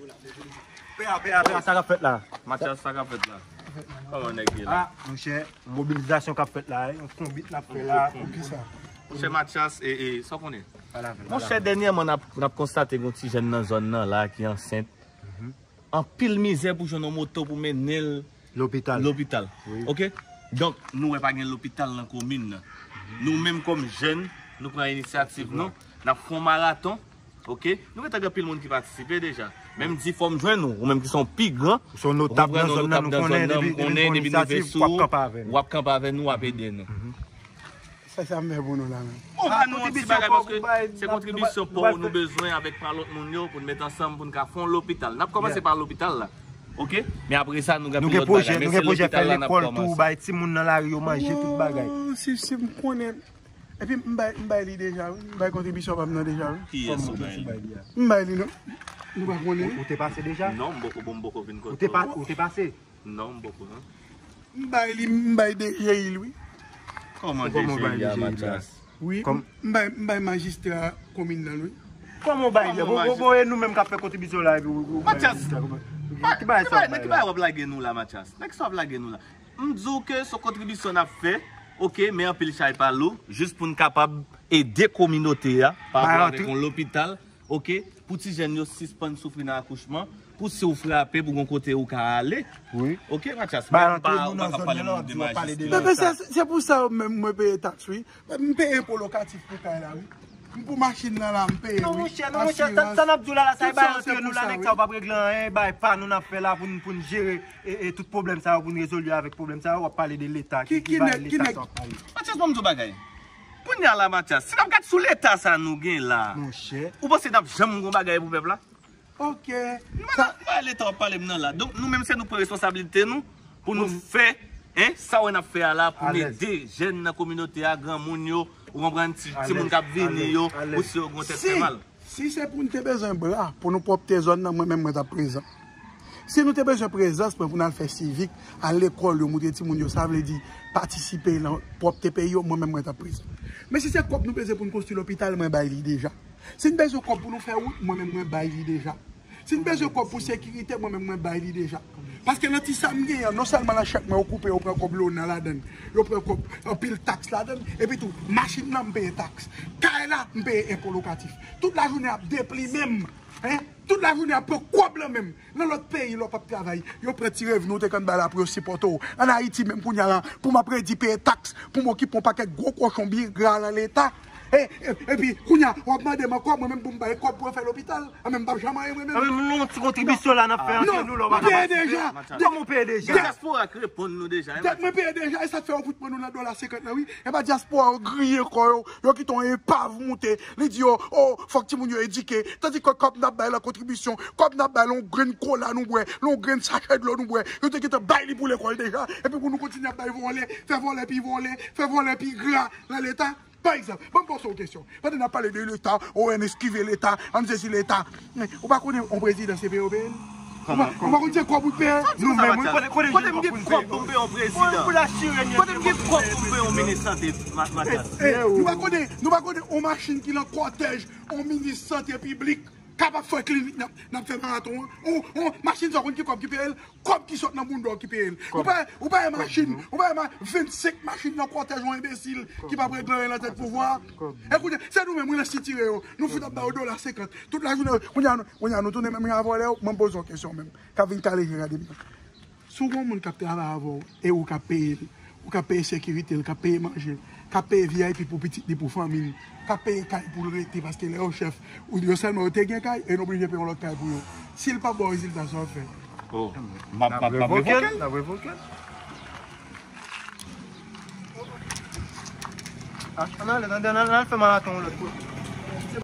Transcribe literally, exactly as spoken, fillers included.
Pè a, pè a, pè a, sa k ap fèt la? Mathias, sa k ap fèt la? Kòman nèg ye la? Ah, monchè, mobilizasyon k ap fèt la, yon konbit n ap fè la. Pou ki sa? Monchè Mathias, e, e, sa w konnen? Pale avè l, pale avè l. Monchè, dènyèman, n ap, n ap konstate gen yon ti jèn nan zòn nan la ki ansent. Anpil mizè pou jwenn yon moto pou mennen l lopital. Lopital. Wi. Oke? Donk, nou wè pa gen lopital nan komin nan. Nou menm kòm jèn, nou pran inisyativ nou, n ap fè yon maraton. Oke? Nou gentan gen anpil moun ki patisipe deja. Menm di fò m jwenn ou, ou menm ki se yon pi gran, ou se yon notab nan zòn nan, nou konnen, depi, depi nou pran inisyativ, w ap kanpe avè nou. W ap kanpe avè nou, w ap ede nou. Sa, sa m fè pou nou la menm? Bon, ba nou yon ti bagay, paske se kontribisyon pa w nou bezwen avèk pa lòt moun yo pou n met ansanm pou n ka fè yon lopital. N ap kòmanse pa lopital la. Oke? Men apre sa, nou gen pwojè, nou gen pwojè fè lekòl tou, bay timoun nan lari yo manje, tout bagay. Oh, si, si m konnen. Epi m bay, m bay li deja, wi. M bay kontribisyon pa m nan deja, wi. Kiyès ou bay li? M bay li, non. Nou pa konnen. Ou, ou te pase deja? Non, m poko, bon, m poko vin kote ou. Ou te pa, ou te pase? Non, m poko, non. M bay li, m bay D G I l, wi. Kòman D G I a, Mathias? Wi, m bay, m bay majistra komin nan, wi. Kòman w bay li? Bon, bon, bon, e nou menm k ap fè kontribisyon la, epi ou, ou bay majistra komin. Mathias, ki bagay sa w ap bay la? Ki bagay w ap lage nou la, Mathias? Nan ki sa w ap lage nou la? M di w ke se yon kontribisyon n ap fè, oke, men anpil chay pa lou, jis pou n kapab ede kominote a, pa rapò avèk yon lopital, oke, pou ti jèn yo sispann soufri nan akouchman, pou si w frape, pou gon kote ou ka ale. Wi. Oke, Mathias, men m pa, ou pa ka pale moun de majistra. Men, men se, se pou sa menm mwen peye taks, wi. M peye enpo lokatif pou kay la, wi. M pou machin nan la, m peye, wi. Non, monchè, non, monchè, sa, sa n ap di w la, la, sa e bay antre nou la, nèg sa yo p ap regle anyen, e bay pa nou n ap fè la pou n, pou n jere, e, e tout pwoblèm sa yo, pou n rezolve avèk pwoblèm sa yo, w ap pale de Leta, ki, ki bay Leta sa w ap pale. Mathias, ban m di w bagay. Kounye a la, Mathias, si n ap gad sou Leta sa nou gen la, monchè, ou panse n ap janm gon bagay pou pèp la? Oke. Nou pa nan, nou pa Leta w ap pale m nan la. Donk, nou menm, se nou pran responsablite nou pou nou fè, en, sa w wè n ap fè a la, pou n ede jèn nan kominote a, granmoun yo, ou konprann, ti, timoun k ap vini yo, pou si yo gen yon tèt fè mal. Si, si se pou n te bezwen bra, pou nou pwòpte zòn nan, mwen menm, mwen t ap prezan. Si nou te bezwen prezans mwen pou n al fè sivik, al lekòl yo, moutre timoun yo, sa vle di patisipe nan pwòpte peyi yo, mwen menm mwen t ap prezan. Men si se kòb nou bezwen pou n konstwi lopital, mwen bay li deja. Si n bezwen kòb pou nou fè wout, mwen menm mwen bay li deja. Si n bezwen kòb pou sekirite, mwen menm mwen bay li deja. Paske nan ti sa m genyen an, non sèlman nan chèk mwen yo koupe, yo pran kòb lona ladan l, yo pran kòb anpil taks ladan l, epi tou, machin nan m peye taks, kay la m peye enpo lokatif. Tout lajounen ap deplimen m, en, tout lajounen ap pran kòb lan men m. Nan lòt peyi, lè w p ap travay, yo pran ti revni w te konn bay la pou yo sipòte w. Ann Ayiti menm kounye a la, pou m ap redi peye taks, pou m okipe yon pakèt gwo kochon byen gra nan Leta. E, e, epi, kounye a, w ap mande m ankò, mwen menm pou m bay kòb pou yo fè lopital. A, men m p ap janm anyen, mwen menm. A, men nou, yon ti kontribisyon la n ap fè antre nou, lè w pa ka peye deja. Kòman w peye deja? Dyaspora k reponn nou deja, wi. Dèt mwen peye deja, e sa k fè yo fout pran nou nan dola senkant lan, wi. E pa dyaspora yo griyen kò yo, yo kite yon epav moute, li di yo, o, fòk timoun yo edike. Tandike kòb n ap bay la kontribisyon, kòb n ap bay la yon grenn kola nou bwè, la yon grenn sachè dlo nou bwè, yo te gentan bay li pou lekòl deja. Epi pou nou kontinye ap bay vòlè, fè vòlè pi vòlè, fè vòlè pi gra nan Leta. Pa egzanp, ban m poze w kesyon. Pandan n ap pale de Leta, o, ann eskive Leta, ann sezi Leta. Men, ou pa konnen yon prezidan se peye w peye l? Ou pa, ou pa konn se kòb ou t peye? Nou menm, wi. Kote, kote m gen kòb pou m peye yon prezidan? Kote m gen kòb pou m peye yon minis sante, Ma-, Mathias? E, e, nou pa konnen, nou pa konnen yon machin ki nan kòtèj yon minis sante piblik k ap fè klinik n ap, n ap fè maraton an? On, on machin sa w konn ki kòb ki peye l? Kòb ki sot nan bounda w ki peye l. Ou pa, ou pa wè machin, ou pa wè ma-, vennsenk machin nan kòtèj yon enbesil ki p ap regle anyen nan tèt pouvwa a. E kounye a, se nou menm, wi, nan sitire yo. Nou fout ap ba yo dola senkant. Tout lajounen, kounye a, nou, kounye a, nou tounen menm jan a vòlè yo. Mwen poze w kesyon menm. K ap vin kale je gade m nan. Si w gen yon moun k ap travay avè w, e ou k ap peye l, ou k ap peye sekirite l, k ap peye manje l, k ap peye V I P pou pitit li, pou fanmi l, k ap peye kay pou l rete, paske lè yo chèf, ou yo sèlman yo te gen kay, e nou oblije peye yon lòt kay pou yo. Si l pa ba w rezilta, sa w ap fè? O, m ap, m ap, m ap revoke l. N ap revoke l. A, ann ale, tande, ann al fè maraton yon lòt kote.